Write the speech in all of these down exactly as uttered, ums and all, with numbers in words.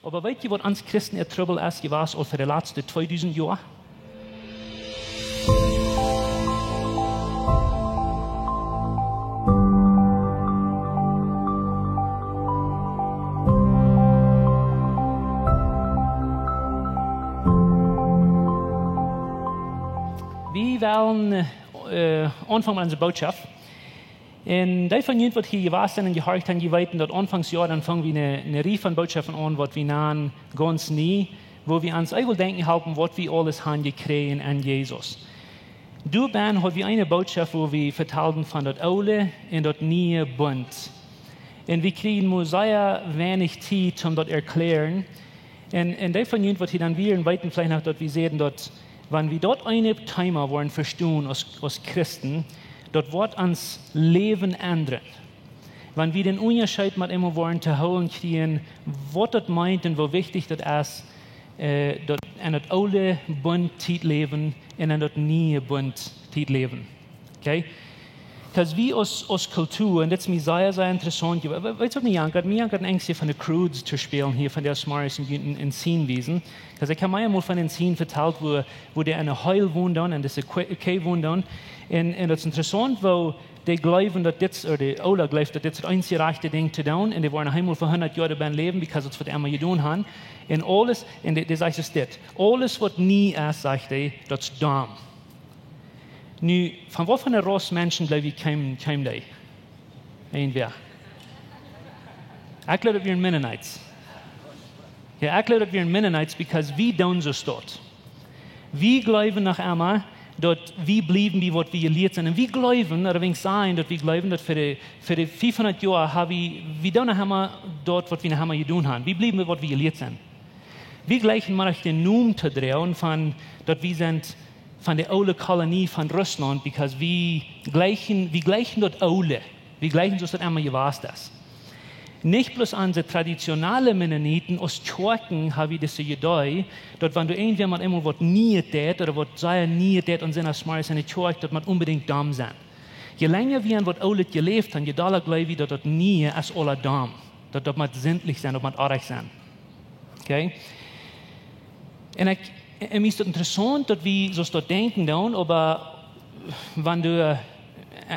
Oba weet jie, waut ons Christen äa Trubbel es jewast aul fa de latste tweedusent Joa? Wie wellen, äh, aunfangen met onse Bootschoft. Un dee von junt, waut hia jewast sent un jehorcht han, jie weeten, daut aunfangs Joa, dan fungen wie eene, eene Rieej von Bootschoften aun, waut wie nanen gaunz nie, wua wie ons äwent denkjen halpen, waut wie aules han jekjräajen en Jesus. Doa bennen haud wie eene Bootschoft, wua wie vetalden von daut Oole un daut niee Bunt. Un wie kjrieejen mau sea weinich Tiet, om daut erkjläaren. Un, un dee von junt, waut hia dan wieren, weeten veleicht noch, daut wie säden, daut, wan wie daut eene Thema woaren vestonen aus, aus Christen, daut woat ons Läwen endren. Wan wie dän Unjascheet met eemol woaren to hoolen kjrieen, waut daut meent un woo wichtich daut es, äh, daut en daut oole Bunt Tiet läwen un en daut niee Bunt Tiet läwen. Okay? 'Cause wie aus, aus Kultua, un dit es mie sea, sea interessaunt, je-, we-, weetst waut mie aunjeit? Mie aunjeit een bät von de Croods to spälen hia, von de Samaritans en, en, en Scene wiesen. 'Cause ekj hab mie mol von een Scene vetalt, wua, wua dee en eene Heil wonden, en dise Ke-, Kjäakj wonden. Un, un daut es interessaunt, woo dee jleewen, daut dit, ooda dee Oola jleeft, daut dit daut eensje rajchte Dinkj to doonen. Un dee woaren noch eemol fa hundat Joa doabennen läwen, because daut es waut dee emma jedonen han. Un aules, un dee, dee sajcht dit: Aules waut nie es, sajcht dee, daut es domm. Nu, von waut fa eene Rauss Menschen jleew jie kjeemen, kjeemen dee? Irjentwäa? Ekj jleew, daut wieren Mennonites. Jo, ekj jleew, daut wieren Mennonites, because wie doonen soo stoakj. Wie jleewen noch emma, daut wie bliewen bie waut wie jelieet sent. Un wie jleewen, daut well ekj sajen, daut wie jleewen, daut fa de, fa de fiefhundat Joa ha wie, wie doonen noch emma daut, waut wie noch emma jedonen han. Wie bliewen bie waut wie jelieet sent. Wie jlikjen mau noch dän Nomen to droagen von, daut wie sent von de oole Kolonie von Russlaunt, because wie jlikjen, wie jlikjen daut Oole. Wie jlikjen, soo aus daut emma jewast es. Nich bloos onse traditionelle Mennoniten, aus Kjoakjen ha wie dise Idee, daut wan doa irjentwäa met eemol waut Nieet deit, ooda waut sea Nieet deit aun siene Samaritans en de Kjoakj, daut mott onbedinjt domm sennen. Je lenja wie en waut Oolet jeläft han, je dolla jleew wie, daut daut Niee es aula domm. Daut daut mott sindlich sennen, daut mott oajch sennen. Okay? Un ekj, un mie es daut interessaunt, daut wie soo daut denkjen doonen, oba wan du, äh,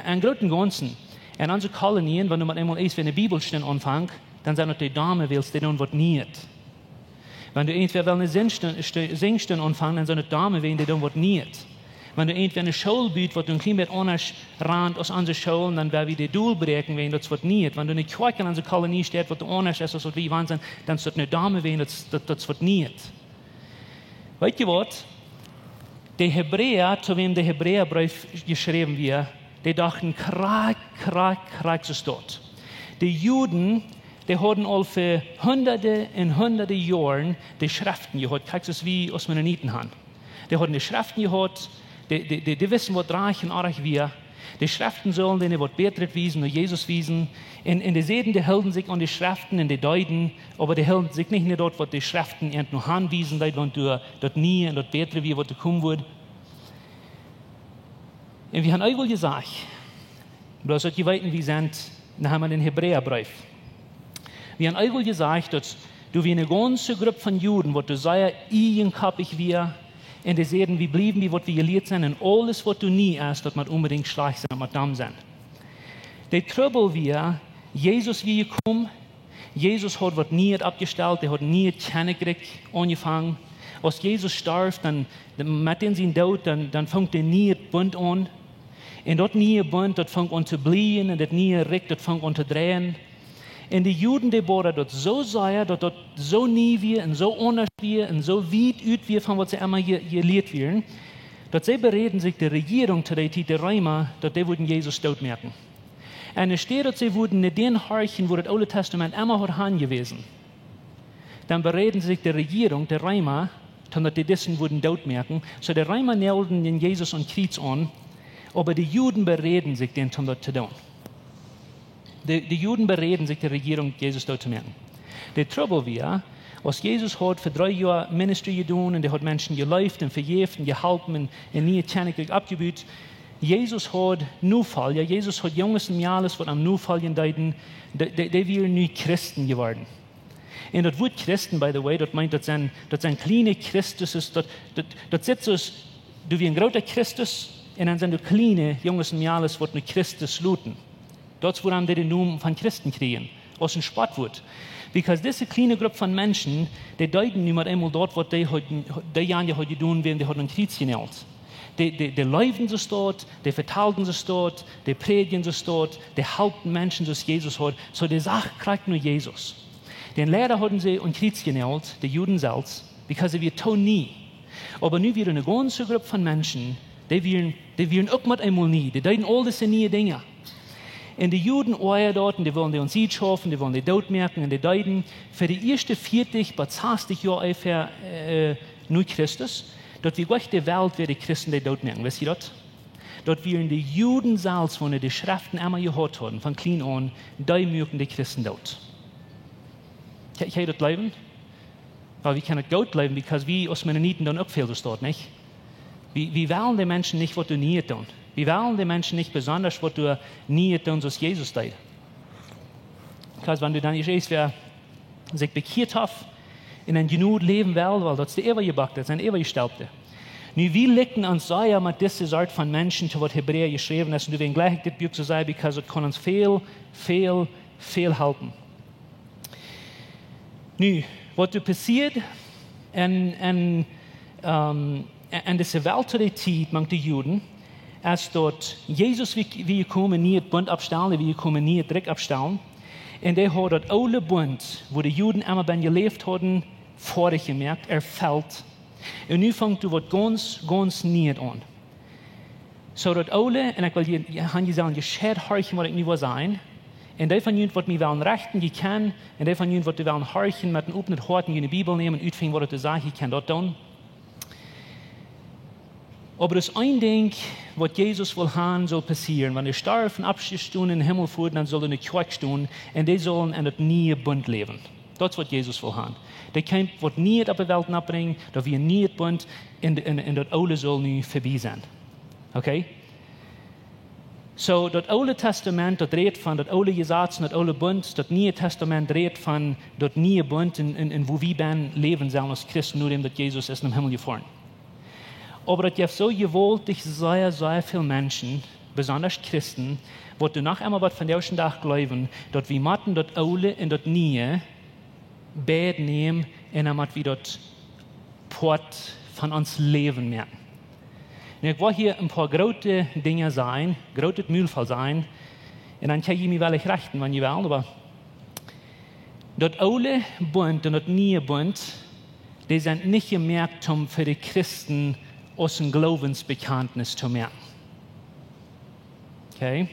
em grooten Gaunzen, en onse Kolonien, wan du met eemol eent von de Bibelstunden aunfangst, dan sent daut de Domme, wiels dee doonen waut Nieet. Wan du irjentwäa well eene Sinjstund, Stu-, Sinjstund aunfangen, dan sent daut Domme, wiels dee doonen waut Nieet. Wan du irjentwäa eene School bust, waut een kjlien bät aundasch rant aus onse School, dan woa wie dee dol bräakjen, wiels daut es waut Nieet. Wan du eene Kjoakj en onse Kolonie stellst, waut aundasch es aus waut wie jewant sent, dan es daut eene Domme, wiels daut, daut, daut es waut Nieet. Weetst du waut? De Hebräa, to wäm de Hebräabreef jeschräwen wia, dee dochten krakjt, krakjt, krakjt soo aus daut. De Juden, dee hauden aul fa hundade un hundade Joaren de Schreften jehaut, krakjt soo aus wie aus Mennoniten han. Dee hauden de Schreften jehaut, dee, dee, dee, dee wisten, waut rajcht un oajch wia. De Schreften sullen dee waut bätret wiesen, no Jesus wiesen. Un, un dee säden, dee hilden sikj aun de Schreften un dee deeden, oba dee hilden sikj nich no daut, waut de Schreften an no han wiesen deed, wan doa daut Niee un daut Bätre wia, waut doa komen wudd. Un wie han uk aul jesajcht, bloos daut jie weeten, wie sent, dan ha wie dän Hebräabreef. Wie han uk aul jesajcht, daut doa wia eene gaunze Grupp von Juden, waut doa sea ieejenkoppich wia, un dee säden, wie bliewen bie waut wie jelieet sent, un aules waut doa nie es, daut mott onbedinjt schlajcht sennen, daut mott domm sennen. De Trubbel wia, Jesus wia jekomen, Jesus haud waut Nieet oppjestalt, hee haud een niet Kjennichrikj aunjefongen. Aus Jesus storf, dan, met dän sien Doot, dan, dan funk de niee Bunt aun. Un daut niee Bunt, daut funk aun to blieejen, un daut niee Rikj, daut funk aun to dreien. Un de Juden, dee boaden daut soo sea, daut daut soo nie wia un soo aundasch wia un soo wiet ut wia von waut see emma je-, jelieet wieren, daut see beräden sikj, de Rejierunk to dee Tiet, de Reema, daut dee wudden Jesus dootmoaken. Un enne Städ daut see wudden no dän horchen, wua daut Oole Testament emma haud hanjewäsen, dan beräden sikj de Rejierunk, de Reema, toom daut dee disen wudden dootmoaken. Soo de Reema näajelden dän Jesus aum Kjriez aun, oba de Juden beräden sikj dän, toom daut to doonen. De, de Juden beräden sikj, de Rejierunk Jesus doot to moaken. De Trubbel wia, aus Jesus haud fa dree Joa Ministry jedonen un dee haud Menschen jeleeft un vejäft un jeholpen un, un een niet Kjennichrikj oppjebut. Jesus haud Nofolja, Jesus haud Junges un Mejales, waut am nofoljen deeden, dee, dee, dee wieren nu Christen jeworden. Un daut Wuat Christen, by the way, daut meent, daut sent, daut sent kjliene Christuses, daut, daut, daut sitt soo aus, doa wia een groota Christus, un dan sent doa kjliene Junges un Mejales, waut no Christus luten. Daut es wuarom dee dän Nomen von Christen kjrieen, aus een Spottwuat. Because dise kjliene Grupp von Menschen, dee deeden nu mau eemol daut, waut dee haud, dee Jan haud jedonen, wan dee haud aum Kjriez jenault. Dee, dee, dee leewden soo staut, dee vetalden soo staut, dee prädjden soo staut, dee halpen Menschen soo aus Jesus haud. Soo dee Sach krakjt no Jesus. Dän Leida hauden see aum Kjriez jenault, de Juden selfst, because see wia too nie. Oba nu wia eene gaunze Grupp von Menschen, dee wieren, dee wieren uk mau eemol nie. Dee deeden aul dise niee Dinja. Un de Juden oajren daut, un dee wullen dee aun Sied schaufen, dee wullen dee dootmoaken, un dee deeden fa de ieeschte vieetich bat sastich Joa onjefäa, äh, no Christus, daut wia jlikj de Welt, wia de Christen dee dootmoaken. Wist jie daut? Daut wieren de Juden selfst, waut de Schreften emma jehaut hauden, von kjlien aun, dee muaken de Christen doot. Kje-, kjenn jie daut jleewen? Oba wie kjennen daut goot jleewen, because wie aus Mennoniten doonen uk väl soo staut, nich? Wie, wie wellen de Menschen nich waut doa nie doonen. Wie wellen de Menschen nich besonda waut doa nie doonen, soo aus Jesus deed. Because wan du dan ieescht, wäa sikj bekjieet haft un en Jnod läwen well, wiels daut es de äwajebakte, daut sent äwajestelpte. Nu, wie likjen ons sea met dise Sort von Menschen, to waut Hebräa jeschräwen es, un doawäajen jlikj ekj dit Buak soo sea, because daut kaun ons väl, väl, väl halpen. Nu, waut doa passieed en, en, ähm, en dise Welt to dee Tiet mank de Juden, es daut Jesus wia, wia jekomen, nieet Bunt oppstalen, wia jekomen, nieet Rikj oppstalen. Un dee haud daut oole Bunt, wua de Juden emma bennen jeläft hauden, foadich jemoakt, erfelt. Un nu fangt doa waut gaunz, gaunz nieet aun. Soo daut oole, un ekj well hia, hia, hia sellen jescheit horchen, waut ekj nu well sajen. Un dee von junt, waut mie wellen rechten, jie kjennen, un dee von junt, waut wellen horchen, met een opnet Hoat un june Bibel nämen, utfinjen, waut daut sajcht, jie kjennen daut doonen. Oba daut es een Dinkj, waut Jesus well han, saul passieren. Wan hee storf un oppjestonen, en dän Himmel foat, dan saul hee enne Kjoakj stonen, un dee sellen en daut niee Bunt läwen. Daut es, waut Jesus well han. Dee kjeem waut nieet opp de Welt noppbrinjen, daut wia een nieet Bunt, un, un, un daut oole saul nu verbie sennen. Okay? Soo, daut Oole Testament, daut rät von daut oole Jesaz un daut oole Bunt, daut Niee Testament rät von daut niee Bunt un, un, un woo wie bennen läwen sellen aus Christen, nodäm daut Jesus es nom Himmel jefoaren. Oba daut jeft soo jewaultich sea, sea väl Menschen, besonda Christen, waut doa noch emma waut von dän ieeschten Dach jleewen, daut wie motten daut Oole un daut Niee beid nämen un dan mott wie daut Poat von ons Läwen moaken. Nu, ekj well hia een poa groote Dinja sajen, grootet Mulvoll sajen, un dan kjenn jie mie wellich rechten, wan jie wellen, oba daut Oole Bunt un daut Niee Bunt, dee sent nich jemoakt om fa de Christen aus een Gloowensbekjantnis to moaken. Okay?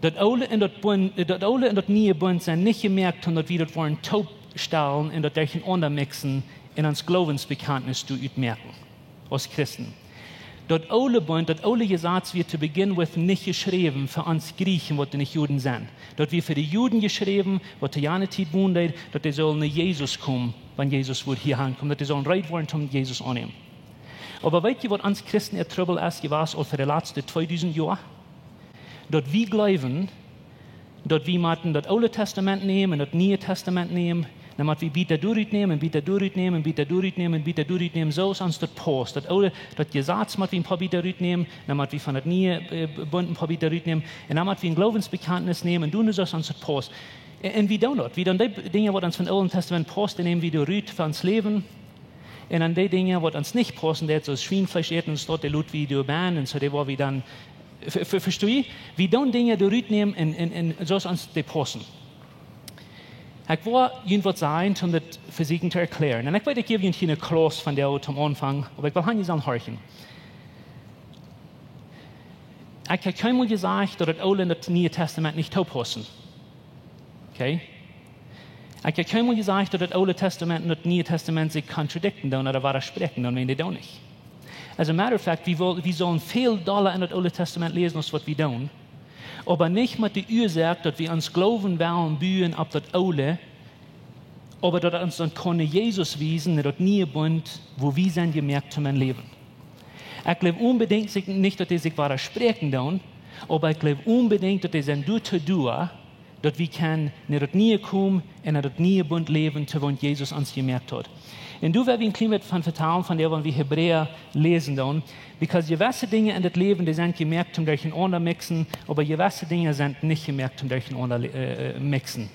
Daut Oole un daut Bunt, daut Oole un daut Niee Bunt sent nich jemoakt, om daut wie daut woaren toopstalen un daut derchenaunda mixen un ons Gloowensbekjantnis doa utmoaken, aus Christen. Daut Oole Bunt, daut oole Jesaz wia to begin with nich jeschräwen fa ons Juden, waut doa nich Juden sent. Daut wia fa de Juden jeschräwen, waut to jane Tiet wonden, daut dee sullen no Jesus komen, wan Jesus wudd hia aunkomen, daut dee sullen reed woaren, om Jesus aunnämen. Oba weet jie, waut ons Christen äa Trubbel es jewast aul fa de latste tweedusent Joa? Daut wie jleewen, daut wie motten daut Oole Testament nämen un daut Niee Testament nämen, dan mott wie bät doa rut nämen, bät doa rut nämen, bät doa rut nämen, bät doa rut nämen, soo aus ons daut pausst. Daut oole, daut Jesaz mott wie een poa bät doa rut nämen, dan mott wie von daut Niee, äh, Bunt een poa bät doa rut nämen, un dan mott wie een Gloowensbekjantnis nämen, un doonen soo aus ons daut pausst. Un, un wie doonen daut. Wie doonen dee Dinja, waut ons von daut Oole Testament pausst, dee nämen wie doa rut fa ons Läwen. Un dan dee Dinja, waut ons nich paussen, daut soo aus Schwienfleesch äten, un daut, dee lot wie doa bennen, un soo, dee woa wie dan, ve-, ve-, vestonen? Wie doonen Dinja doa rut nämen un, un, un soo aus ons dee paussen. Ekj woa junt waut sajen, om daut vesieekjen to erkjlären. Un ekj weet, ekj jäw junt hia eene Klauss von dee toom Aunfank, oba ekj well han, jie sellen horchen. Ekj hab kjeenmol jesajcht, daut daut Oole un daut Niee Testament nich toopaussen. Okay? Ekj hab kjeenmol jesajcht, daut daut Oole Testament un daut Niee Testament sikj contradicten doonen ooda wadasprechen doonen, wan dee doonen nich. As a matter of fact, wie wel-, wie sellen väl dolla en daut Oole Testament läsen, aus waut wie doonen. Oba nich met de Uasoak, daut wie ons Gloowen wellen buen opp daut Oole, oba daut ons dan kaun Jesus wiesen, no daut niee Bunt, wua wie sent jemoakt toom läwen. Ekj jleew onbedinjt sikj, nich, daut dee sikj wadasprechen doonen, oba ekj jleew onbedinjt, daut dee sent doatoo doa, daut wie kjennen no daut Niee komen un no daut niee Bunt läwen, to waut Jesus ons jemoakt haft. Un doa well wie een kjlien bät von vetalen, von dee, wan wie Hebräa läsen dan. Because jewesse Dinja en daut Läwen, dee sent jemoakt toom derchenaunda mixen, oba jewesse Dinja sent nich jemoakt toom derchenaunda, äh, äh, mixen.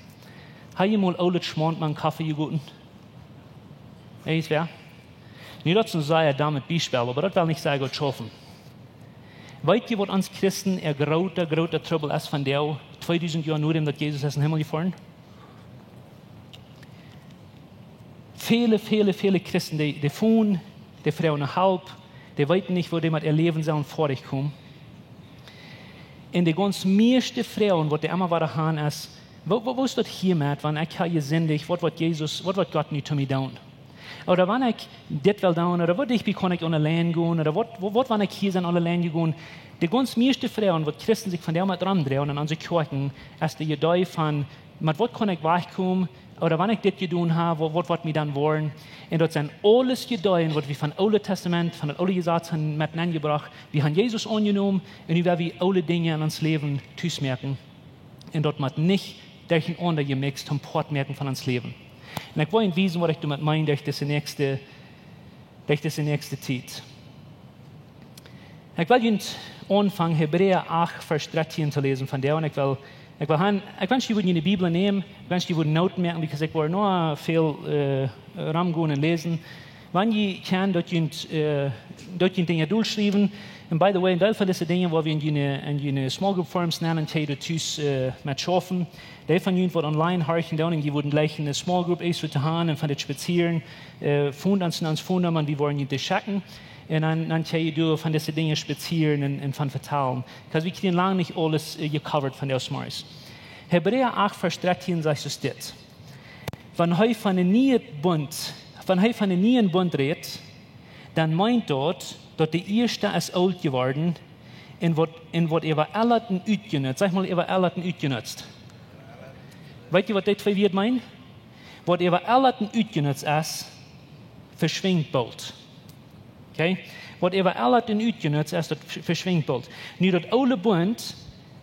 Hast du mol oolet Schmaunt met Koffe jegoten? Irjentwäa? Nu, daut es een sea dommet Biespel, oba daut well nich sea goot schaufen. Weet jie, waut ons Christen äa groota, groota Trubbel es von dee tweedusent Joa no däm daut Jesus es em Himmel jefoaren? Väle, väle, väle Christen, dee, dee fonen, dee froagen no Help, dee weeten nich, woo dee met äa Läwen sellen foadich komen. Un de gaunz mieeschte Froagen, waut dee emma wada han, es: "Woo, woo, woo es daut hia met, wan ekj ha jesindicht, waut woat Jesus, waut woat Gott nu to mie doonen? Ooda wan ekj dit well doonen, ooda woo dicht bie kaun ekj aun auleen gonen, ooda waut, waut, waut wan ekj hia sie aun auleen jegonen?" De gaunz mieeschte Froagen, waut Christen sikj von dee met romdreien en onse Kjoakjen, es de Jedee von: "Met waut kaun ekj wajchkomen? Ooda wan ekj dit jedonen ha, waut, waut woat mie dan woaren?" Un daut sent aules Jedeeen, waut wie von Oole Testament, von daut Oole Jesaz han met nenjebrocht. Wie han Jesus aunjenomen un nu well wie oole Dinja en ons Läwen tus moaken. Un daut mott nich derchenaunda jemikst, toom Poat moaken von ons Läwen. Un ekj well junt wiesen, waut ekj doamet meen, derch dise näakjste, derch dise näakjste Tiet. Ekj well junt aunfangen, Hebräa acht, Varsch dartieen to läsen von dee. Un ekj well, ekj well han, ekj wensch, jie wudden june Bibel nämen, ekj wensch, jie wudden Noten moaken, because ekj woa noch väl, äh, romgonen un läsen. Wan jie kjennen, daut junt, äh, daut junt Dinja dolschriewen. Un by the way, een Deel von dise Dinja, waut wie en june, en june small group forms nanen, kjenn jie tus, äh, met schaufen. Dee von junt, waut online horchen doonen, un jie wudden jlikjen eene small group extra to han un von dit spazieren, äh, phone ons, ons Phone Numma, un wie woaren junt dee schekjen. Un dan, dan kjenn jie doa von dise Dinja spazieren un, un von vetalen. Because wie kjrieen lang nich aules, äh, gecovert von dee Morjes. Hebräa acht, Varsch dartieen sajcht soo dit: "Wan hee von een nieen Bunt, wan hee von een nieen Bunt rät, dan meent daut, daut de ieeschta es oolt jeworden un woat, un woat äwaellat un utjenutzt." Saj mol: "Äwaellat un utjenutzt." Weet jie, waut dee twee Wieed meenen? Waut äwaellat un utjenutzt es, veschwinjt boolt. Okay? Waut äwaellat un utjenutzt es, daut vesch-, veschwinjt boolt. Nu, daut oole Bunt,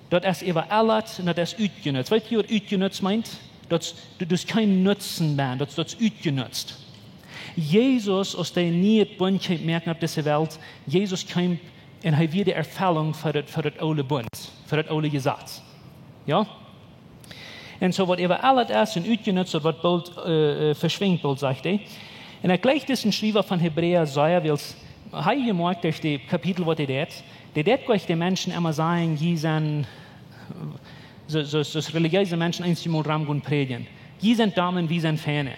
daut es äwaellat un daut es utjenutzt. Weet jie, waut utjenutzt meent? Daut, daut es kjeen Nutzen mea, daut, daut es utjenutzt. Jesus, aus dee een nieen Bunt kjeem moaken opp dise Welt, Jesus kjeem un hee wia de Erfellunk fa daut, fa daut oole Bunt, fa daut oole Jesaz. Jo? Un soo waut äwaellat es un utjenutzt, daut woat boolt, äh, äh, veschwinjt boolt, sajcht hee. Un ekj jleich, daut es een Schriewa von Hebräa, sea, wiels hee jemoakt derch dee Kapitel, waut hee deit. Dee deit jleich de Menschen emma sajen, jie sent, soo, soo, soo aus relijeese Menschen eenjemol romgonen prädjen. Jie sent domm un wie sent feine.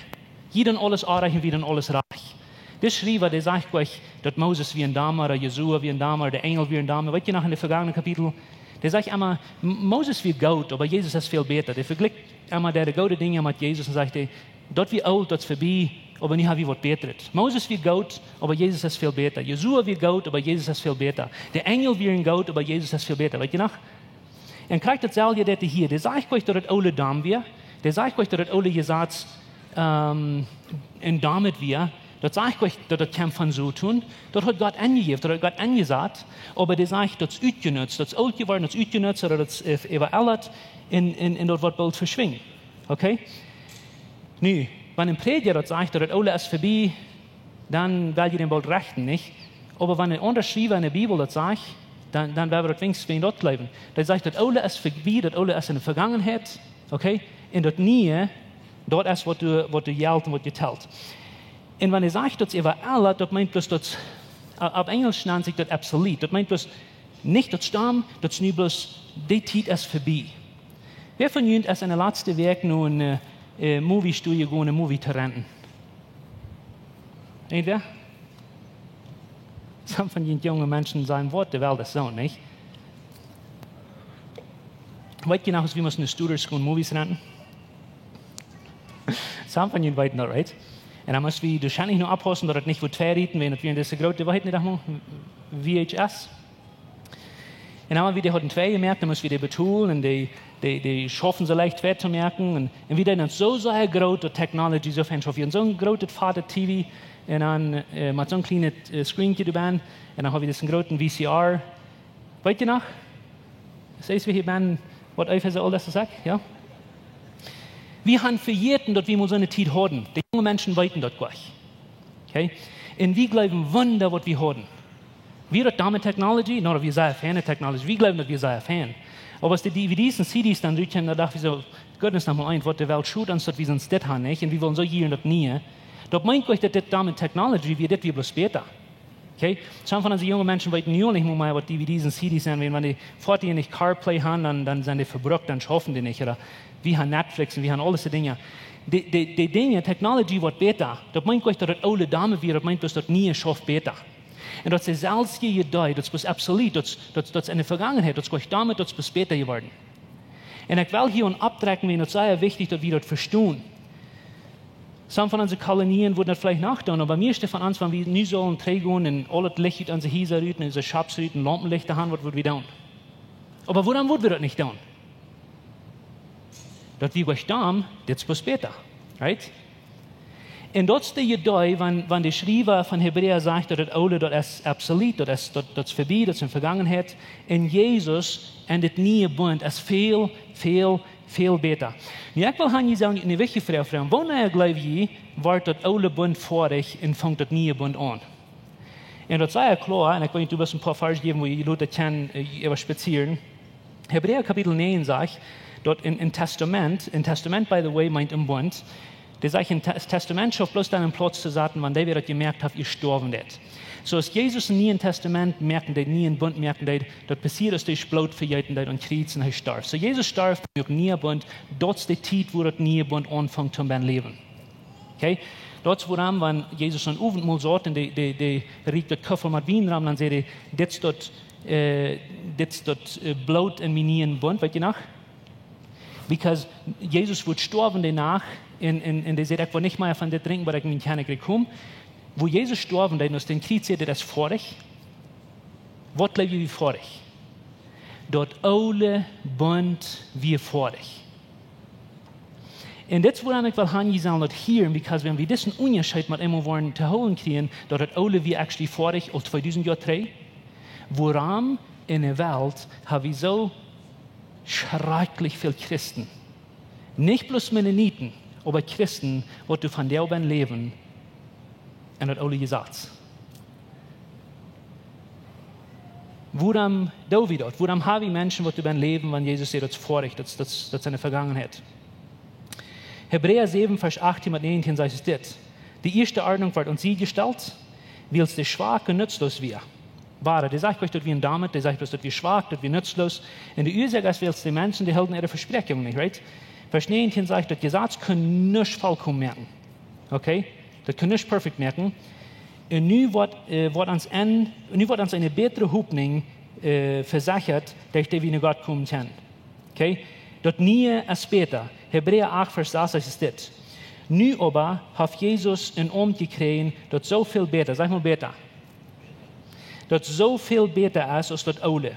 Jie doonen aules oajch un wie doonen aules rajcht. De Schriewa, dee sajcht jleich, daut Moses wia een Domma, ooda Josua wia een Domma, ooda de Enjel wia een Domma. Weet jie noch en de vegangne Kapitel? Dee sajcht emma, M-, Moses wia goot, oba Jesus es väl bäta. Dee vejlikjt emma de, de goode Dinja met Jesus un sajcht hee: "Daut wia oolt, daut es vebie, oba nu ha wie waut Bätret. Moses wia goot, oba Jesus es väl bäta. Josua wia goot, oba Jesus es väl bäta. De Enjel wieren goot, oba Jesus es väl bäta." Weet jie noch? Un krakjt daut selwje deit hee hia. Dee sajcht jleich, daut daut oole domm wia. Dee sajcht jleich, daut daut oole Jesaz, ähm, een dommet wia. Daut sajcht jleich, daut daut kjeem von Soton. Daut haud Gott aunjejäft, daut haud Gott aunjesat. Oba dee sajcht, daut es utjenutzt, daut es oolt jeworden, daut es utjenutzt, ooda daut es, äh, äwaellat un, un, un daut woat boolt veschwinjen. Okay? Nu, wan een Prädja daut sajcht, daut daut oole es vebie, dan well jie dän boolt rechten, nich? Oba wan een aundra Schriewa en de Bibel daut sajcht, dan, dan well wie daut weens, weens daut jleewen. Dee sajcht, daut oole es vebie, daut oole es en de Vegangenheit, okay? Un daut niee, daut es waut doa, waut doa jelt un waut doa telt. Un wan hee sajcht, daut es äwaellat, daut meent bloos daut, äh, opp Enjlisch nant sikj daut obsolete. Daut meent bloos nich daut es domm, daut es nu bloos, dee Tiet es vebie. Wäa von junt es en de latste Wäakj no een, äh, äh, Movie Studio jegonen, een Movie to renten? Irjentwäa? Some von junt junge Menschen sajen: "Waut, de Welt es soo, nich?" Weet jie noch, aus wie musten no Studer gonen Movies renten? Some von junt weeten daut, right? Un dan musten wie doa scheinlich noch oppaussen, daut et nich wudd twei rieten, wan daut wia en dise groote, waut heet daut noch mol? V H S. Un dan, wan wie dee hauden twei jemoakt, dan musten wie dee betolen un dee, dee, dee schauften soo leicht twei to moaken. Un, un wie deeden daut soo, soo groot, daut Technology soo fein schauft. Wie hauden soon grootet Fat T V un dan, äh, met soon kjlienet, äh, Screenkje doabennen. Un dan haud wie disen grooten V C R. Weet jie noch? Saj wie hia bennen, waut Eva soo aul daut sajcht, jo? Wie haben vejäten, daut wie mol soone Tiet hauden. De junge Menschen weeten daut nich. Okay? Un wie jleewen Wunda, waut wie hauden. Wia daut domme technology? No, daut wia sea feine technology. Wie jleewen, daut wia sea fein. Oba aus de D V Ds un C Ds dan rutkjeemen, dan docht wie soo: Goodness, noch mol eent, waut de Welt schot ons, daut wie soo dit haben, nich? Un wie wellen soo jieren daut niee. Daut meent nich, daut dit domme technology wia, dit wia bloos bäta. Okay? Some von onse junge Menschen weeten nu nich mol mea, waut D V Ds un C Ds sent, wan, wan dee foatich nich CarPlay haben, dan, dan sent dee vebrukt, dan schaufen dee nich. Ooda wie haben Netflix un wie haben aul dise Dinja. De, de, de Dinja, technology woat bäta. Daut meent nich, daut daut oole domm wia, daut meent bloos, daut niee schauft bäta. Un daut es daut selwje Idee, daut es bloos obsolet, daut, daut, daut es enne Vegangenheit, daut es nich domm, daut es bloos bäta jeworden. Un ekj well hia aun opptrakjen, wiels daut es sea wichtich, daut wie daut vestonen. Some von onse Kolonien wudden daut veleicht noch doonen, oba mieeschte von ons, wan wie nu sullen trigjgonen un aul daut Licht ut onse Hiesa rut un onse Shops rut un Laumpenlichta haben, waut wudd wie doonen? Oba wuarom wudd wie daut nich doonen? Daut wia nich domm, dit es bloos bäta. Right? Un daut es de Idee, wan, wan de Schriewa von Hebräa sajcht, daut daut oole, daut es obsolet, daut es, daut, daut es vebie, daut es enne Vegangenheit. Un Jesus un daut niee Bunt es väl, väl, väl bäta. Nu, ekj well hia sajen, eene wichtje Froag froagen. Wanea jleew jie, woat daut oole Bunt foadich un fangt daut niee Bunt aun? Un daut es sea kloa, un ekj well junt bloos een poa Varsch jäwen, wua jie daut kjennen, äh, äwa spazieren. Hebräa Kapitel näajen sajcht, daut een, een Testament, een Testament, by the way, meent een Bunt. Dee sajcht, een Tes-, Testament schauft bloos dan een Plauz to saten, wan dee, wäa daut jemoakt haft, jestorwen es. Soo aus Jesus een niee Testament moaken deed, niee Bunt moaken deed, daut passieed, aus hee Bloot vejeeten deed aum Kjriez un hee storf. Soo Jesus storf, moakt een niee Bunt, daut es de Tiet, wua daut niee Bunt aunfangt to läwen. Okay? Daut es wuarom, wan Jesus aum Owentmol saut un dee, dee, dee rieekjt daut Kuffel met Wien rom, dan säd hee: "Dit es daut, äh, dit es daut, äh, Bloot en mienen nieen Bunt", weet jie noch? Because Jesus wudd stoawen dee Nacht un, un, un dee säd: "Ekj well nich mea von dit drinkjen, bat ekj en mien Kjennichrikj kom." Wua Jesus stoawen deed, aus hee aum Kjriez säd: "Dit es foadich." Waut jleew jie, wia foadich? Daut oole Bunt wia foadich. Un dit es wuarom ekj well han, jie sellen daut hieren, because wan wie disen Unjascheet met eemol woaren to hoolen kjrieen, daut daut oole wia actually foadich aul tweedusent Joa trigj, wuarom enne Welt ha wie soo schrakjlich väl Christen? Nich bloos Mennoniten, oba Christen, waut doa von däa benne läwen en daut oole Jesaz. Wuarom doo wie daut? Wuarom ha wie Menschen, waut doa benne läwen, wan Jesus sajcht, daut es foadich, daut, daut, daut es enne Vegangenheit? Hebräa säwen, Varsch achtieen bat näajentieen sajcht dit: "De ieeschte Ordnunk woat aun sied jestalt, wiels dee schwak un nutzloos wia." Wada, dee sajcht nich, daut wia een Domet, dee sajcht bloos, daut wia schwak, daut wia nutzloos. Un de Uasoak es, wiels de Menschen, dee hilden äare Vespräakjunk nich, right? Varsch näajentieen sajcht, daut Jesaz kunn nuscht volkomen moaken. Okay? Daut kunn nuscht perfekt moaken. Un nu woat, äh, woat ons een, nu woat ons eene bätre Hopninj, äh, vesechat, derch dee wie no Gott komen kjennen. Okay? Daut niee es bäta. Hebräa acht, Varsch sas es dit: "Nu oba haft Jesus een Aumt jekjräajen, daut soo väl bäta", saj mol bäta, "daut soo väl bäta es aus daut oole.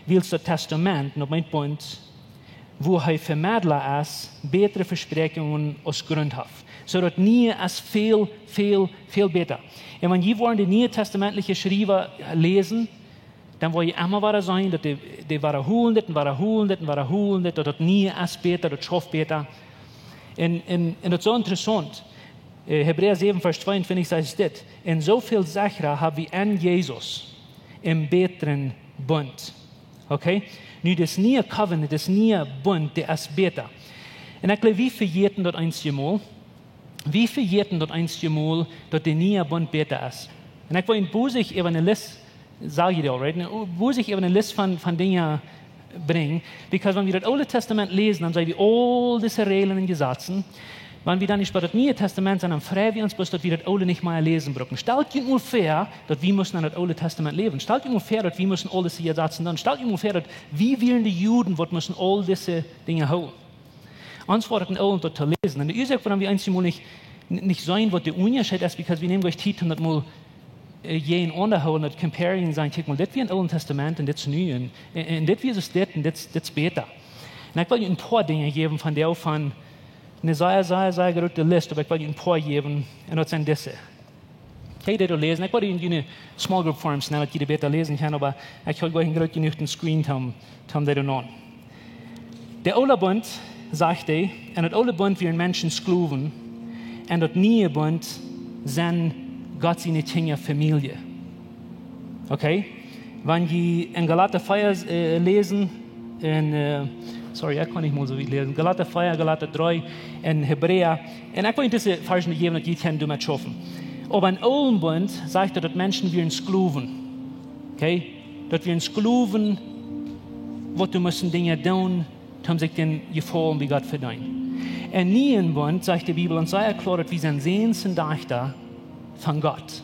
Wiels daut Testament, daut meent Bunt, wua hee Vemedla es, bätre Vespräakjungen aus Grunt haft." Soo daut niee es väl, väl, väl bäta. Un wan jie woaren de niee testamentliche Schriewa läsen, dan woa jie emma wada seenen, daut dee, dee wada hoolen dit un wada hoolen dit un wada hoolen dit, daut daut niee es bäta, daut schauft bäta. Un, un, un daut es soo interessaunt. Äh, Hebräa säwen, Varsch tweeuntwintich sajcht dit: "Un soo väl sechra ha wie en Jesus, em bätren Bunt." Okay? Nu, dis niee Covenant, dis niee Bunt, dee es bäta. Un ekj jleew, wie vejäten daut eenjemol. Wie vejäten daut eenjemol, daut de niee Bunt bäta es. Un ekj well een bosich äwa ne List, saj jie daut, right? Een bosich äwa ne List von, von Dinja brinjen. Because wan wie daut Oole Testament läsen, dan seenen wie aul dise Räajlen un Jesazen. Wan wie dan nich bie daut Niee Testament sent, dan frei wie ons bloos, daut wie daut Oole nich mea läsen brucken. Stalt junt mol väa, daut wie musten aun daut Oole Testament läwen. Stalt junt mol väa, daut wie musten aul dise Jesazen doonen. Stalt junt mol väa, daut wie wieren de Juden, waut musten aul dise Dinja hoolen. Ons woat daut een Oole daut to läsen. Un de Uasoak, wuarom wie eenjemol nich, nich seenen, waut de Unjascheet es, because wie nämen nich Tiet, om daut mol, äh, jäajenaunda hoolen, daut comparing sennen, kjikj mol, dit wia em Oolen Testament un dit es nu, un, un, un dit wia soo dit un dit, dit es bäta. Un ekj well junt een poa Dinja jäwen von dee, von ne sea, sea, sea groote List, oba ekj well junt een poa jäwen, un daut sent dise. Kjenn jie daut läsen? Ekj wull en june small group forms, daut jie daut bäta läsen kjennen, oba ekj hab nich een groot jenuach screen, om, om daut to doonen. De Oola Bunt, sajcht hee, en daut oole Bunt wieren Menschen Sklowen, en daut niee Bunt sent Gott siene Kjinja Famielje. Okay? Wan jie en Galata vea, äh, läsen, en, äh, sorry, ekj kaun nich mol soo wiet läsen. Galata vea, Galata dree, en Hebräa. En ekj well dise Varschen jäwen, daut jie kjennen doamet schaufen. Oba en oolen Bunt sajcht daut, daut Menschen wieren Sklowen. Okay? Daut wieren Sklowen, waut dee musten Dinja doonen, toom sikj dän Jefaulen bie Gott vedeenen. En nieen Bunt sajcht de Bibel ons sea kloa, daut wie sent Säns un Dajchta von Gott.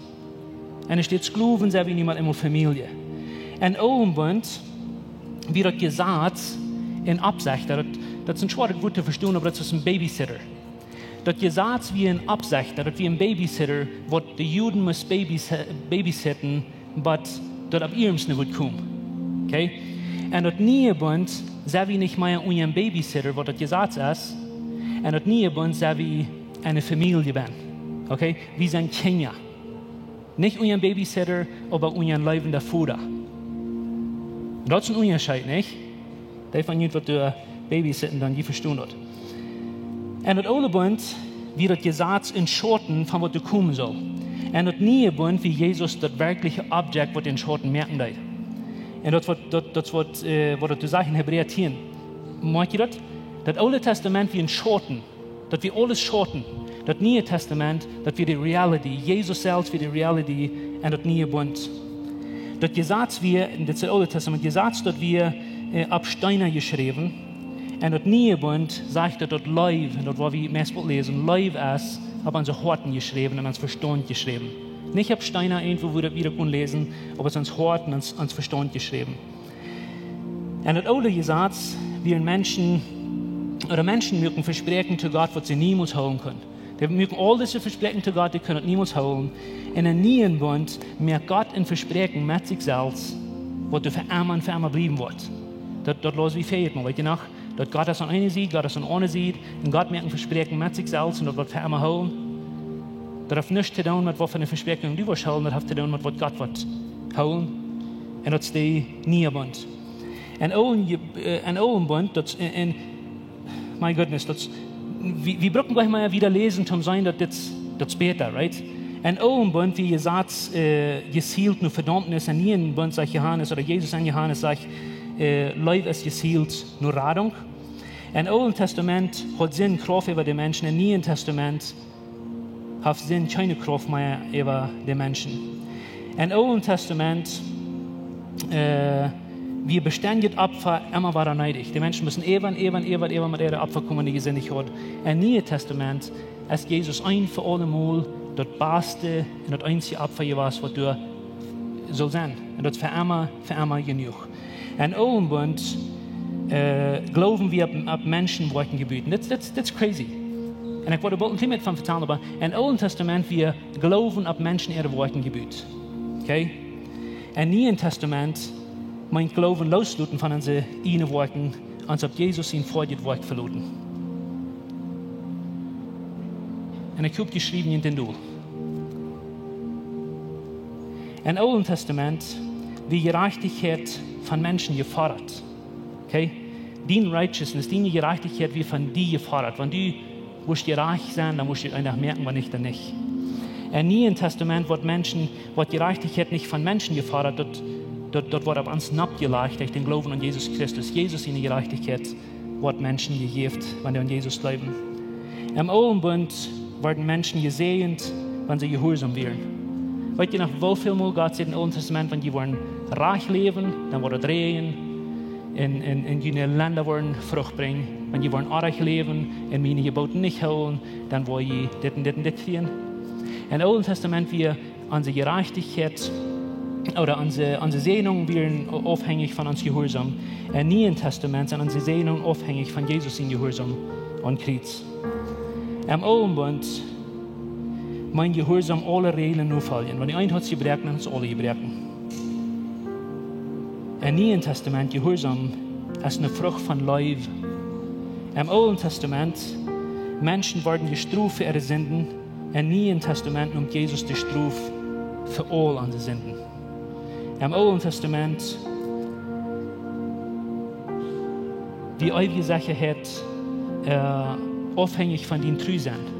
En doa steit, Sklowen sent wie nu mau emol Famielje. En oolen Bunt wia daut Jesaz een Oppsechta. Daut, daut es een schwoaret Wuat to vestonen, oba daut es een babysitter. Daut Jesaz wia een Oppsechta, daut wia een babysitter, waut de Juden must babys-, babysitten, bat daut opp iernst wudd komen. Okay? En daut niee Bunt sent wie nich mea unja een babysitter, waut daut Jesaz es. En daut niee Bunt sent wie eene Famielje bennen. Okay? Wie sent Kjinja. Nich unja een babysitter, oba unja een leewenda Voda. Daut es een Unjascheet, nich? Dee von junt, waut doa babysitten, dan jie vestonen daut. En daut oole Bunt wia daut Jesaz een Schauten von waut doa komen sull. En daut niee Bunt wia Jesus daut werkjliche Object, waut dän Schauten moaken deed. En daut waut, daut, daut waut, äh, waut daut doa sajcht en Hebräa tieen. Moakj jie daut? Daut Oole Testament wia een Schauten. Daut wia aules Schauten. Daut Niee Testament, daut wia de reality. Jesus selfst wia de reality en daut niee Bunt. Daut Jesaz wia, en dit es daut Oole Testament, Jesaz, daut wia, äh, opp Steena jeschräwen. En daut niee Bunt sajcht daut, daut Leew, en daut woa wie meist boolt läsen, Leew es opp onse Hoaten jeschräwen en ons Vestaunt jeschräwen. Nich opp Steena irjentwua, wua daut wie daut kjennen läsen, oba es ons Hoat en ons, ons Vestaunt jeschräwen. En daut oole Jesaz wieren Menschen, ooda Menschen muaken Vespräakjen to Gott, waut see niemols hoolen kunnen. Dee muaken aul dise Vespräakjen to Gott, dee kunnen daut niemols hoolen. En dän nieen Bunt moakt Gott een Vespräakjen met sikj selfst, waut doa fa emma un fa emma bliewen woat. Daut, daut laus wie väajet Mol, weet jie noch? Daut Gott es aun eene Sied, Gott es aun aundre Sied, un Gott moakt een Vespräakjen met sikj selfst un daut woat fa emma hoolen. Daut haft nuscht to doonen met waut fa eene Vespräakjunk du woascht hoolen, daut haft to doonen met waut Gott woat hoolen. En daut es de niee Bunt. En oolen, äh, en oolen Bunt, daut, en, en, my goodness, daut, wie, wie brucken nich mea wieda läsen, om to seenen, daut dit, daut es bäta, right? En oolen Bunt wia Jesaz, äh, jezielt no Vedaumnis, en nieen Bunt, sajcht Johanes, ooda Jesus aun Johanes sajcht, äh, Leew es jezielt no Radunk. En oolen Testament haud Sind Krauft äwa de Menschen, en nieen Testament haft Sind kjeene Krauft mea äwa de Menschen. En oolen Testament, äh, wia bestendjet Opfa emma wada needich. De Menschen musten äwa un äwa un äwa un äwa met äare Opfa komen, dee jesindicht hauden. En niee Testament es Jesus een fa aulemol daut baste un daut eensje Opfa jewast, waut doa sull sennen. En daut fa emma, fa emma jenuach. En oolen Bunt, äh, Gloowen wia opp, opp Menschenwoakjen jebut. Dit, dit, dit es crazy. En ekj wull doa boolt een kjlien bät von vetalen, oba en oolen Testament wia Gloowen opp Menschen äare Woakjen jebut. Okay? En nieen Testament meent Gloowen loosloten von onse ieejne Woakjen, ons opp Jesus sien foadjet Woakj veloten. En ekj hop, jie schriewen junt dit dol. En oolen Testament wia Jerajchtichkjeit von Menschen jefodat. Okay? Dien righteousness, diene Jerajchtichkjeit wia von die jefodat. Wan du wurscht jerajcht sennen, dan wurscht du eenen Dach moakjen, wan nich, dan nich. En nieen Testament woat Menschen, woat Jerajchtichkjeit nich von Menschen jefodat, daut, daut, daut woat opp ons nopp jelajcht derch dän Gloowen aun Jesus Christus. Jesus siene Jerajchtichkjeit woat Menschen jejäft, wan dee aun Jesus jleewen. Em oolen Bunt worden Menschen jesäajent, wan see jehuarsom wieren. Weet jie noch, woo väl Mol Gott säd em Oolen Testament, wan jie woaren rajcht läwen, dan woat et räajnen, un, un, un june Lenda woaren Frucht brinjen. Wan jie woaren oajch läwen un miene Jebooten nich hoolen, dan woa jie dit un dit un dit kjrieen. Em Oolen Testament wia onse Jerajchtichkjeit, ooda onse, onse Säajnungen wieren aufhenjich von ons Jehuarsom. Em Nieen Testament sent onse Säajnungen aufhenjich von Jesus sien Jehuarsom aum Kjriez. Em Oolen Bunt meent Jehuarsom aule Räajlen nofoljen. Wan du eent hast jebroaken, dan hast aule jebroaken. Em Nieen Testament, Jehuarsom es eene Frucht von Leew. Em Oolen Testament, Menschen worden jestroft fa äare Sinden. Em Nieen Testament nemt Jesus de Strof fa aul onse Sinden. Em Oolen Testament, de eewje Sechaheit äh, aufhängich von dien Tru sennen.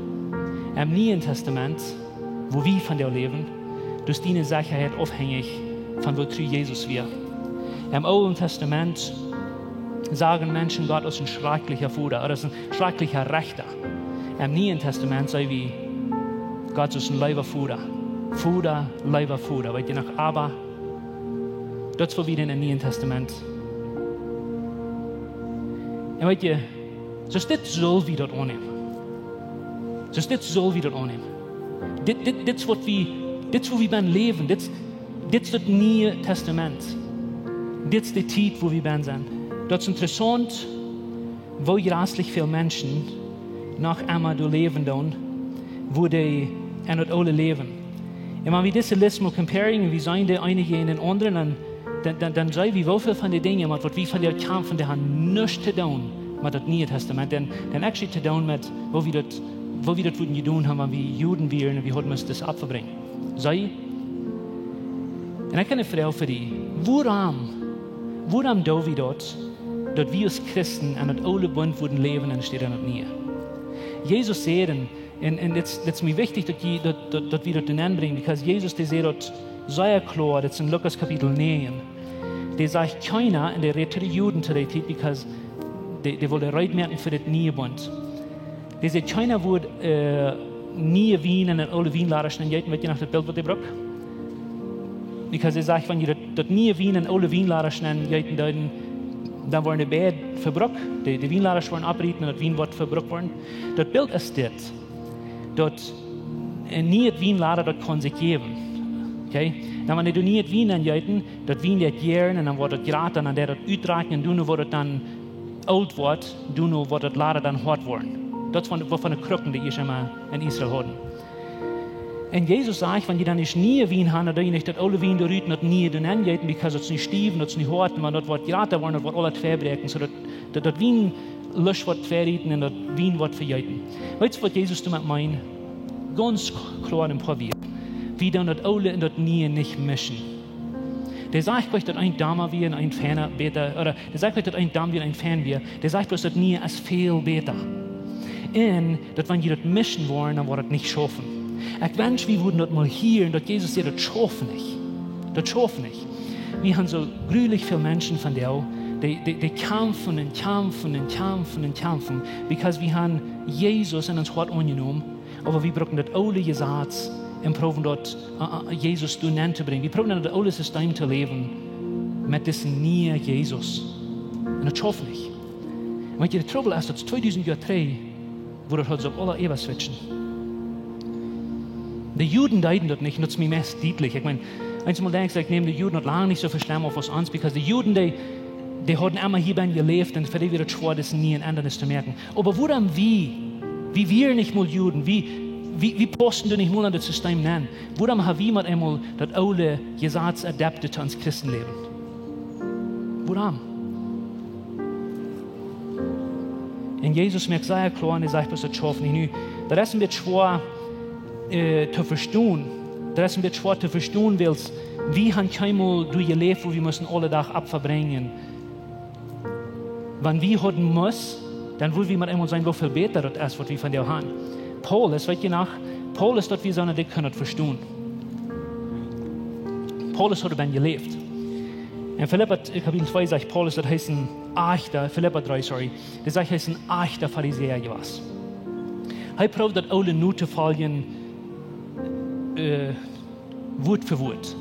Em Nieen Testament, woo wie von dee läwen, dus diene Sechaheit aufhängich von woo tru Jesus wia. Em Oolen Testament sagen Menschen Gott aus een schrakjlicha Voda ooda aus een schrakjlicha Rechta. Em Nieen Testament seenen wie Gott aus een leewa Voda. Voda, leewa Voda. Weet jie noch, Abba? Daut es woo wie dän em Nieen Testament. Un weet jie, soo dit sull wie daut aunnämen. Soo dit sull wie daut aunnämen. Dit, dit, dit es waut wie, dit es woo wie bie läwen. Dit, dit es daut Niee Testament. Dit es de Tiet woo wie bie sent. Daut es interessaunt, woo jreslich väl Menschen noch emma doa läwen doonen, woo dee en daut Oole läwen. Un wan wie dise List mol comparing, wie seenen de eene jäajen dän aundren, dan, dan, dan, dan seenen wie woo väl von de Dinja, waut, waut wie von dee kjennen, dee haben nuscht to doonen met daut Niee Testament. Dan, dan actually to doonen met woo wie daut, woo wie daut wudden jedonen haben, wan wie Juden wieren un wie hauden must daut Opfa brinjen. See? Un ekj hab eene Froag fa die. Wuarom, wuarom doo wie daut, daut wie aus Christen en daut Oole Bunt wudden läwen un nich en daut Niee? Jesus säd, un, un, un dit, dit es mie wichtich, daut jie, daut, daut, daut wie daut doa nenbrinjen, because Jesus, dee säd daut sea kloa, dit es en Lukas Kapitel näajen. Dee sajcht kjeena, un dee rät to de Juden to dee Tiet, because dee, dee wullen reed moaken fa daut Niee Bunt. Dee säd, kjeena wudd, äh, nieen Wien en een oolen Wienladasch nenjeeten, weet jie noch daut Bilt, waut dee brukt? Because dee sajcht, wan jie daut, daut nieen Wien en oolen Wienladasch nenjeeten deeden, dan woaren dee beid vebrukt. De, de Wienladasch woaren opprieten un daut Wien woat vebrukt woaren. Daut Bilt es dit. Daut, äh, nieen Wienladasch, daut kaun sikj jäwen. Okay? Dan wan dee doa nieen Wien nenjeeten, daut Wien deit jären un dan woat daut jrata un dan deit daut utdrakjen un dan woat daut dan oolt woat, dan woat daut Ladasch dan hoat woaren. Daut es von, waut von de Kruken, dee ieescht emol en Israel hauden. Un Jesus sajcht, wan jie dan nich nieen Wien haben, dan doo jie nich daut oole Wien doa rut un daut niee doa nenjeeten, because daut es nich stiew, daut es nich hoat, un wan daut woat jrata woaren, daut woat aules vebräakjen, soo daut, daut, daut Wien luscht woat vebräakjen un daut Wien woat vejeeten. Weetst du, waut Jesus doamet meent? Gaunz kloa un poa wia. Wie doonen daut oole un daut niee nich mischen. Dee sajcht nich, daut eent domma wia un eent feina, bäta, ooda dee sajcht nich, daut eent domm wia un eent fein wia. Dee sajcht bloos, daut niee es väl bäta. Un daut, wan jie daut mischen woaren, dan woat daut nich schaufen. Ekj wensch, wie wudden daut mol hieren, daut Jesus säd, daut schauft nich. Daut schauft nich. Wie haben soo grulich väl Menschen vondoag, dee, dee, dee kjamfen un kjamfen un kjamfen un kjamfen, because wie haben Jesus en ons Hoat aunjenomen, oba wie brucken daut oole Jesaz un proowen daut, äh, äh, Jesus doa nenn to brinjen. Wie proowen en daut oole System to läwen met disen nieen Jesus. Un daut schauft nich. Weetst du, de Trubbel es, daut es tweedusent Joa trigj, woo daut haud soo aula äwa switchen. De Juden deeden daut nich, un daut es mie meist dietlich. Ekj meen, eenjemol denkj ekj, ekj näm de Juden noch lang nich soo väl schlemm auf aus ons, because de Juden, dee, dee hauden emma hia bennen jeläft un fa dee wia daut schwoa, dise niee Endanis to moaken. Oba wuarom wie, wie wieren nich mol Juden, wie, wie, wie pausten doa nich mol en daut System nenn? Wuarom haben wie met eemol daut oole Jesaz adapted to ons Christenläwen? Wuarom? Un Jesus moakt sea kloa, un hee sajcht, daut schauft nich. Nu, daut es een bät schwoa, äh, to vestonen. Daut es een bät schwoa to vestonen, wiels wie haben kjeenmol doa jeläft, woo wie musten aule Dach Opfa brinjen. Wan wie hauden must, dan wudden wie met eemol seenen, woo väl bäta daut es, waut wie vondoag haben. Paulus, weetst du noch, Paulus, daut wia soon, dee kunn daut vestonen. Paulus haud bie jeläft. En Filippa, äh, Kapitel twee sajcht Paulus, daut hee es een ajchta, Filippa dree, sorry, dee sajcht, hee es een ajchta Farisäa jewast. Hee proowd daut oole no to foljen, äh, Wuat fa Wuat.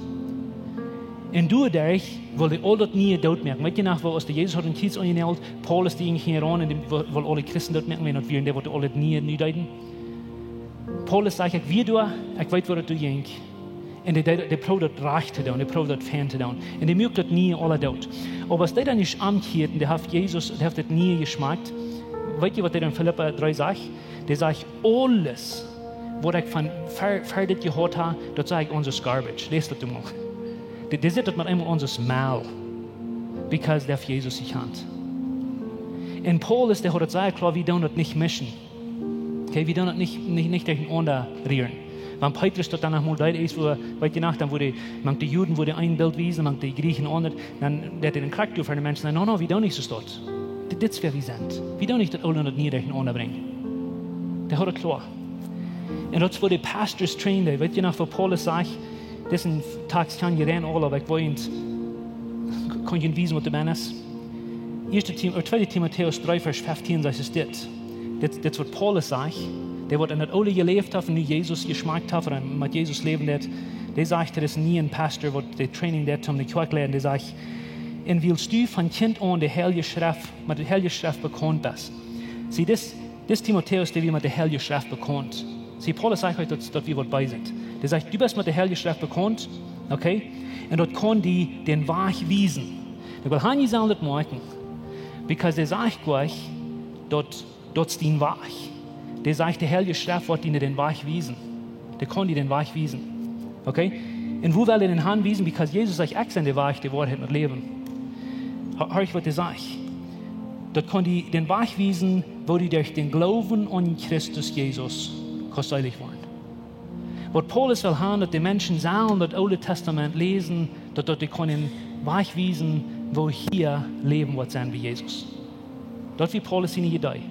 Un doaderch wull hee aul daut niee doot moaken. Weetst du noch, woo aus dee Jesus haud aum Kjriez aunjenault, Paulus, dee jinkj hinjaraun un dee wull, wull aule Christen doot moaken, wiels daut wia, dee waut aul daut niee nu deeden. Paulus sajcht, ekj wia doa, ekj weet, woo daut doa jinkj. Un dee, dee, dee proowd daut rajcht to doonen, dee proowd daut fein to doonen. Un dee muak daut niee aula doot. Oba aus dee dan ieescht omkjieed, dee haft Jesus, dee haft daut niee jeschmakjt, weetst du, waut hee en Filippa dree sajcht? Dee sajcht, aules, waut ekj von ver-, ver dit jehuat hab, daut sach ekj aus garbage. Läs daut mol. Dee, dee sajcht daut met eemol aus Mell. Because dee haft Jesus jekjant. Un Paulus, dee haud daut sea kloa, wie doonen daut nich mischen. Okay, wie doonen daut nich, nich, nich derchenaunda rieren. Wan Petrus daut dan noch mol deed, es, woo, weetst du noch, dan wort hee, mank de Juden wort hee een Bilt wiesen, mank de Jrieechen aundret, dan deed hee een Krakjt fa de Menschen. No, no, wie doonen nich soo daut. Dit, dit es wäa wie sent. Wie doonen nich daut Oole un daut Niee derchenaunda brinjen. Dee haud et kloa. Un daut es woo de pastors trainen, dee, weet jie noch, woo Paulus sajcht, dit es een Takjst, kjan jie rein aul, oba ekj well junt, kaun junt wiesen waut de Mensch es. Ieeschte Tim-, ooda Tweede Timotäus dree, Varsch feftieen, sajcht es dit. Dit, dit es waut Paulus sajcht. Dee waut en daut Oole jeläft haft un nu Jesus jeschmakjt haft un met Jesus läwen deit, dee sajcht, daut es een nieen Pastor, waut de Training deit om de Kjoakj leiden, dee sajcht: "Un wiels du von Kjint aun de Heilje Schreft, met de Heilje Schreft bekaunt best." See, dis, dis Timotäus, dee wia met de Heilje Schreft bekaunt. See, Paulus sajcht hia, daut, daut wia waut bie sent. Dee sajcht: "Du best met de Heilje Schreft bekaunt, okay? Un daut kaun die dän Wajch wiesen." Ekj well han, jie sellen daut moakjen. Because dee sajcht jlikj, daut, daut es dien Wajch. Dee sajcht, de Heilje Schreft woat die dän Wajch wiesen. Dee kaun die dän Wajch wiesen. Okay? Un woo well dee dän han wiesen? Because Jesus sajcht: "Ekj sie de Wajch, de Woarheit un daut Läwen." Hia, hia es waut dee sajcht. Daut kaun die dän Wajch wiesen, woo du derch dän Gloowen aun Christus Jesus kaust seelich woaren. Waut Paulus well han, daut de Menschen sellen daut Oole Testament läsen, daut, daut dee kaun dän Wajch wiesen, woo hia Läwen woat sennen bie Jesus. Daut wia Paulus siene Idee.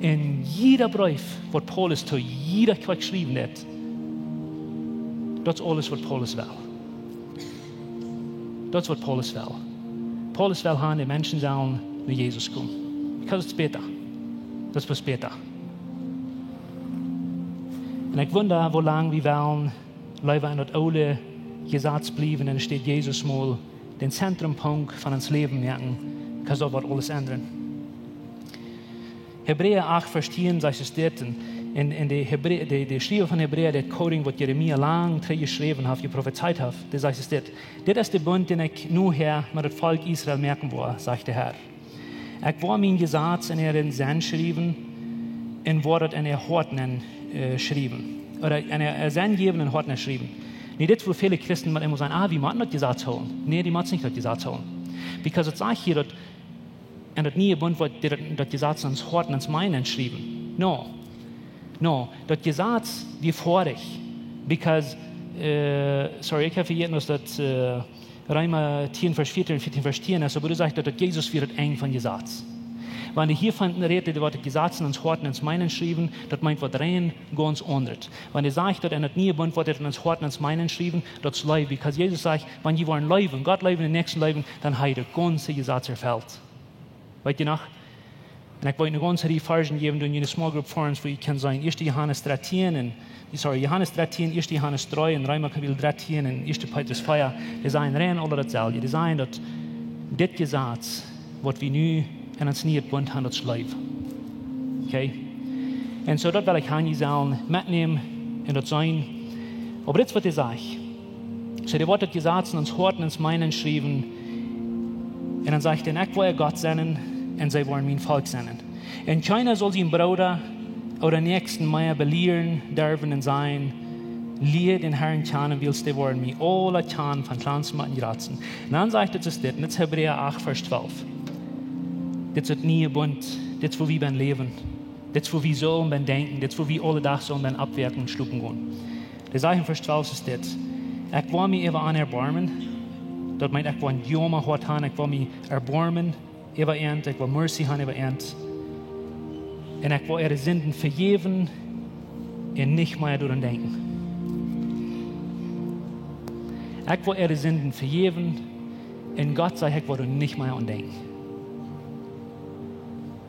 Un jieda Breef, waut Paulus to jieda Kjoakj schriewen deed, daut es aules waut Paulus well. Daut es waut Paulus well. Paulus well han, de Menschen sellen no Jesus komen. Because daut es bäta. Daut es bäta. Un ekj wunda, woo lang wie wellen leewa en daut oole Jesaz bliewen, enne Städ Jesus mol dän Zentrumpunkt von ons Läwen moaken, because daut woat aules endren. Hebräa acht, Varsch tieen, sajcht es dit, un, un, un de Hebrä-, de, de Schriewa von Hebräa, dee quoting waut Jeremia lang trigj jeschräwen haft, jeprofezeit haft, dee sajcht es dit: "Dit es de Bunt, dän ekj nohäa met daut Volkj Israel moaken woa, sajcht de Herr. Ekj woa mien Jesaz en äaren Senn schriewen un woa daut en äa Hoat nenn, äh, schriewen." Ooda en äa, äa Senn jäwen un Hoat nenn schriewen. Nu, dit es woo väle Christen met eemol sajen: "Ah, wie motten daut Jesaz hoolen." Nä, du motst nich daut Jesaz hoolen. Because daut sajcht hia, daut en daut niee Bunt woat daut, daut Jesaz en ons Hoat un ons Mind schriewen. No. No, daut Jesaz, dee foadich. Because, äh, sorry, ekj hab vejäten, daut daut, äh, Reema tieen Varsch vieetieen, vieetieen Varsch tieen es, oba doa sajcht daut, daut Jesus wia daut Enj von Jesaz. Wan dee hia von rät, daut woat daut Jesaz en ons Hoat un ons Mind schriewen, daut meent waut rein gaunz aundret. Wan dee sajcht, daut en daut niee Bunt woat daut en ons Hoat un ons Mind schriewen, daut es Leew. Because Jesus sajcht, wan jie woaren leewen, Gott leewen un Näakjsten leewen, dan haft hee daut gaunze Jesaz erfelt. Weet jie noch? Un ekj well eene gaunze Rieej Varschen jäwen, doonen june small group forums, wua jie kjennen seenen. Ieeschte Johanes dartieen un, sorry, Johanes dartieen, Ieeschte Johanes dree un Reema Kapitel dartieen un Ieeschte Petrus vea, dee sajen rein aula daut selwje. Dee sajen daut dit Jesaz, waut wie nu en ons niee Bunt han, daut es Leew. Okay? Un soo, daut well ekj han, jie sellen metnämen un daut seenen. Oba dit es waut hee sajcht. Soo, dee woat daut Jesaz en ons Hoat un ons Mind schriewen. Un dan sajcht hee: "Un ekj woa äa Gott sennen, un see woaren mien Volkj sennen. Un kjeena saul sienen Brooda ooda Näakjsten mea belieren derwen un sajen: Lia dän Herrn kjanen, wiels dee woaren mie aula kjanen, von kjlansten bat dän jratsten." Un dan sajcht et, es dit, un dit es Hebräa acht, Varsch twalf. Dit es daut niee Bunt, dit es woo wie bie läwen. Dit es woo wie sellen bie denkjen, dit es woo wie aule Dach sellen bie oppwaken un schlopen gonen. Dee sajcht en Varsch twalf es dit: "Ekj woa mie äwa an erboarmen." Daut meent, ekj woa een Joama Hoat han, ekj woa mie erboarmen äwa an, ekj woa mercy han äwa an. "Un ekj woa äare Sinden vejäwen un nich mea doaraun denkjen." Ekj woa äare Sinden vejäwen un Gott sajcht, ekj woa doa nich mea aun denkjen.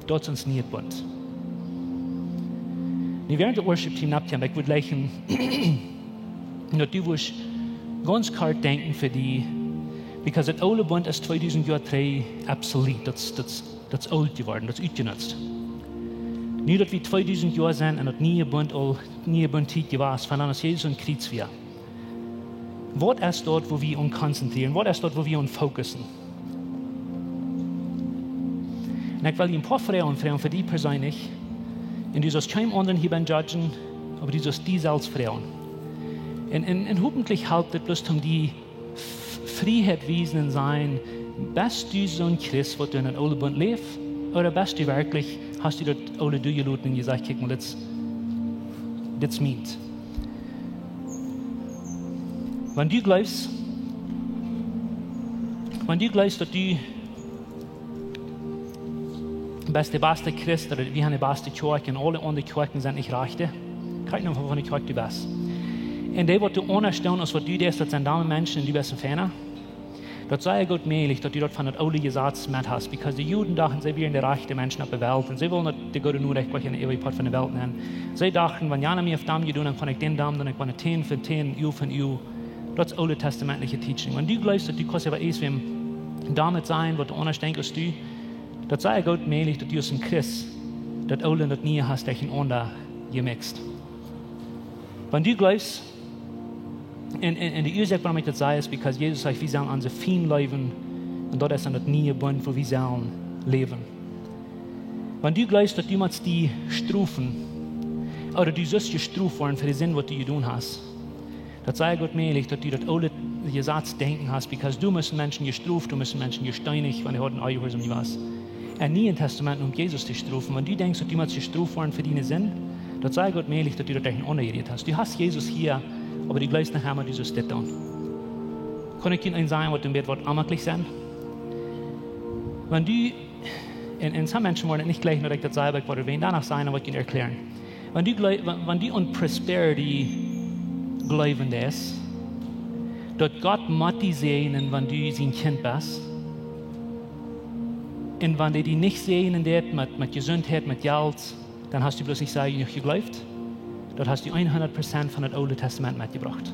Daut es ons niee Bunt. Nu, wäarent de worship team nopp kjemt, ekj wudd jleichen, daut du wurscht gaunz kort denkjen fa die, because daut oole Bunt es tweedusent Joa trigj obsolete, daut es, daut es, daut es oolt jeworden, daut es utjenutzt. Nu daut wie tweedusent Joa sent en daut niee Bunt aul, niee Bunt Tiet jewast, von aus Jesus aum Kjriez wia. Waut es daut, wua wie ons konzentrieren? Waut es daut, wua wie ons fokussen? Un ekj well die een poa Froagen froagen fa die perseenlich. Un du saust kjeenen aundren hia judgen, oba du saust die selfst froagen. Un, un, un hopentlich halpt et bloos om die F-, Frieheit wiesen un sajen: Best du soon Christ, waut en daut oole Bunt läft? Ooda best du werkjlich, hast du daut oole doa jeloten un jesajcht: Kjikj mol, dit es, dit es mient. Wan du jleefst, wan du jleefst, daut du best de baste Christ, ooda wie han de baste Kjoakj un aule aundre Kjoakjen sent nich rajchte. Kjikj nu, von de Kjoakj du best. Un dee waut du aundasch doonen aus waut du deist, daut sent domme Menschen un du best een feina. Daut es sea goot mäajlich, daut du daut von daut oole Jesaz met hast, because de Juden dochten, see wieren de rajchte Menschen opp de Welt un see wullen daut de goode Norecht goot en de eewje Poat von de Welt nämen. See dochten, wan jana mie haft domm jedonen, dan kaun ekj dän domm doonen, ekj kaun tieen fa tieen, Uagen fa Uagen. Daut es oole testamentliche teaching. Wan du jleefst, daut du kaust äwa irjentwäm doamet sennen, waut aundasch denkjt aus du, daut es sea goot mäajlich, daut du aus een Christ daut Oole un daut Niee hast derchenaunda jemixt. Wan du jleefst, un, un, un de Uasoak, wuarom ekj daut saj, es because Jesus sajcht, wie sellen onse Fiend leewen, un daut es dan daut niee Bunt, wua wie sellen läwen. Wan du jleefst, daut du motst die strofen, ooda du sust jestroft woaren fa de Sind, waut du jedonen hast, daut es sea goot mäajlich, daut du daut oole Jesaz denkjen hast, because doa musten Menschen jestroft, doa musten Menschen jesteenicht, wan dee hauden onjehuarsom jewast. Em Nieen Testament, om Jesus to strofen. Wan du denkjst, daut du motst jestroft woaren fa diene Sind, daut es sea goot mäajlich, daut du daut derchenaunda jerät hast. Du hast Jesus hia, oba du jleefst noch emma, du sust dit doonen. Kaun ekj junt eent sajen, waut een bät woat onjemaklich sennen? Wan du, un, un some Menschen woaren nich jlikjen, daut ekj daut saj, oba ekj woa wäajen doano sajen, waut ekj junt erkjläa. Wan du jleef-, wan, wan du aun prosperity jleewen deist, daut Gott mott die säajnen, wan du sien Kjint best, un wan hee die nich säajnen deit met, met Jesuntheit, met Jelt, dan hast du bloos nich sea jenuach jejleeft. Dan hast du hundat Prozent von daut Oole Testament metjebrocht.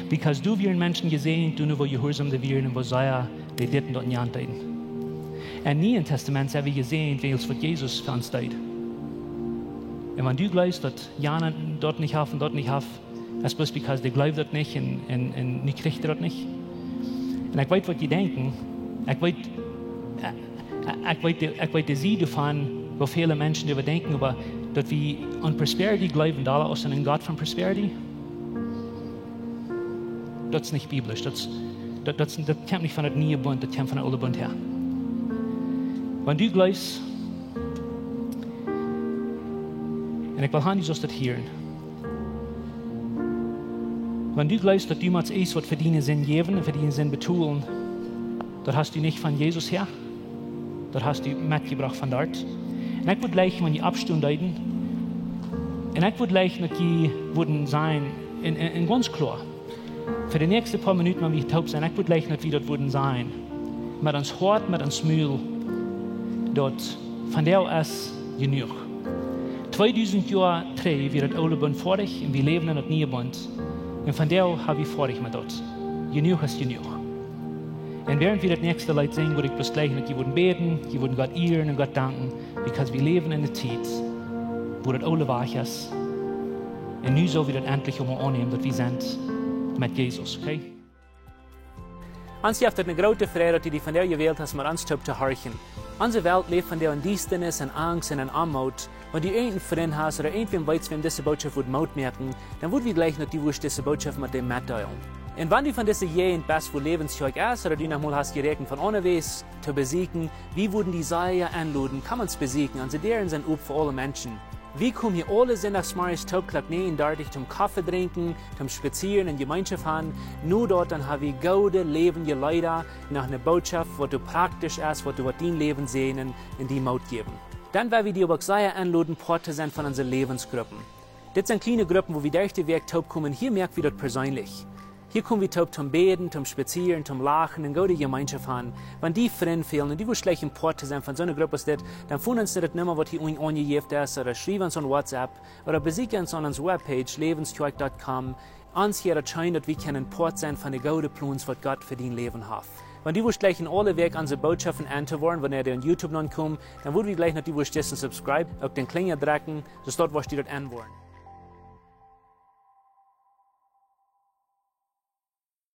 Because doa wieren Menschen jesäajent, doa nu woo jehuarsom dee wieren un woo sea dee dit un daut un jant deeden. Em Nieen Testament sent wie jesäajent, wiels waut Jesus fa ons deed. Un wan du jleefst, daut jana daut nich haft un daut nich haft, es bloos because dee jleewd daut nich un, un, un nu kjricht hee daut nich. Un ekj weet, waut jie denkjen. Ekj weet, eh, ekj weet de, ekj weet de Sied doavon, woo väle Menschen doaräwa denkjen, oba daut wie aun prosperity jleewen, dolla aus aun een Gott von prosperity, daut es nich biblisch. Daut es, daut, daut es, daut kjemt nich von daut niee Bunt, daut kjemt von daut oole Bunt häa. Wan du jleefst, un ekj well han, du sust daut hieren. Wan du jleefst, daut du motst ieescht waut fa diene Sind jäwen un fa diene Sind betolen, daut hast du nich von Jesus häa. Daut hast du metjebrocht von doa. Un ekj wudd jleichen, wan jie oppstonen deeden. Un ekj wudd jleichen, daut jie wudden sajen, un, un, un gaunz kloa, fa de näakjste poa Minuten, wan wie toop sent, ekj wudd jleichen, daut wie daut wudden sajen. Met ons Hoat, met ons Mul, daut vondoag es jenuach. Tweedusent Joa trigj wia daut oole Bunt foadich un wie läwen en daut niee Bunt. Un vondoag ha wie foadich met daut. Jenuach es jenuach. Un wäarent wie daut näakjste Leet sinjen, wudd ekj bloos jleichen, daut jie wudden bäden, jie wudden Gott ieren un Gott danken, because wie läwen en eene Tiet, wua daut oole wajch es. Un nu sell wie daut entlich emol aunnämen, daut wie sent met Jesus, okay? Ons jeft et eene groote Freid, daut du die vondoag jewält hast, met ons toop to horchen. Onse Welt läft vondoag en Diestanis, en Angst un en Oamoot. Wan du irjent een Frint hast ooda irjentwäm weetst, wäm dise Botschaft wudd Moot moaken, dan wudd wie jleichen, daut du wurscht dise Botschaft met däm metdeelen. Un wan du von dise Jäajent best, wua Läwens Kjoakj es, ooda du noch mol hast jeräakjent von aundawäajes to besieekjen, wie wudden die sea enloden, komm ons besieekjen. Onse Däaren sent op fa aule Menschen. Wie komen hia aule Sindachsmorjes toop Klock näajen dartich toom Koffe drinkjen, toom spazieren un Jemeenschoft han. No daut dan ha wie goode läwendje Leeda, noch eene Botschaft, waut doa praktisch es, waut doa woat dien Läwen säajnen un die Moot jäwen. Dan well wie die oba uk sea enloden, Poat to sennen von onse Läwensgruppen. Dit sent kjliene Gruppen, wua wie derch de Wäakj toop komen. Hia moak wie daut perseenlich. Hia kom wie toop toom bäden, toom spazieren, toom lachen un goode Jemeenschoft han. Wan die Frind fälen un du wurscht jleichen Poat to sennen von soone Grupp aus dit, dan foon ons no de Numma, waut hia unjen aunjejäft es, ooda schriew ons aun WhatsApp, ooda besieekj ons aun onse Webpage, läwens kjoakj dot com. Ons hia daut scheen, daut wie kjennen Poat sennen von de goode Plons, waut Gott fa dien Läwen haft. Wan du wurscht jleichen aule Wäakj onse Botschaften en to woaren, wanea dee aun YouTube nopp komen, dan wudd wie jleichen, daut du wurscht disen Subscribe, uk dän Klinja drekjen, soo daut wurscht du daut en woaren.